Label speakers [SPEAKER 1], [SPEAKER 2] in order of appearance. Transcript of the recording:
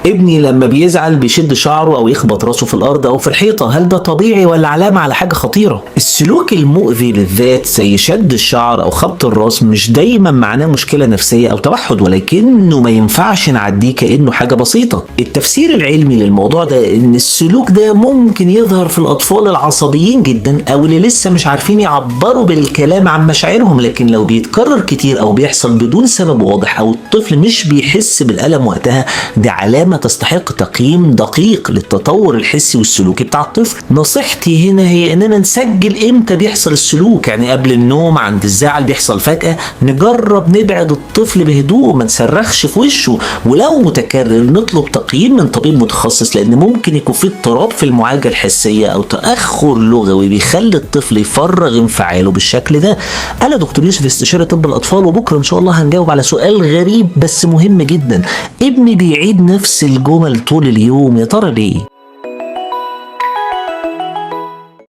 [SPEAKER 1] ابني لما بيزعل بيشد شعره او يخبط راسه في الارض او في الحيطة، هل ده طبيعي ولا علامة على حاجة خطيرة؟ السلوك المؤذي للذات زي شد الشعر او خبط الراس مش دايما معناه مشكلة نفسية او توحد، ولكنه ما ينفعش نعديه كانه حاجة بسيطة. التفسير العلمي للموضوع ده ان السلوك ده ممكن يظهر في الاطفال العصبيين جدا او اللي لسه مش عارفين يعبروا بالكلام عن مشاعرهم، لكن لو بيتكرر كتير او بيحصل بدون سبب واضح او الطفل مش بيحس بالالم وقتها، دي علامة تستحق تقييم دقيق للتطور الحسي والسلوكي بتاع الطفل. نصيحتي هنا هي اننا نسجل امتى بيحصل السلوك، يعني قبل النوم، عند الزعل، بيحصل فجأة. نجرب نبعد الطفل بهدوء، ما نصرخش في وشه، ولو متكرر نطلب تقييم من طبيب متخصص، لان ممكن يكون في اضطراب في المعالجة الحسية او تأخر لغوي بيخلي الطفل يفرغ انفعاله بالشكل ده. انا دكتور يوسف، استشاري طب الاطفال، وبكره ان شاء الله هنجاوب على سؤال غريب بس مهم جدا: ابني بيعيد نفس الجمل طول اليوم، يا ترى ليه؟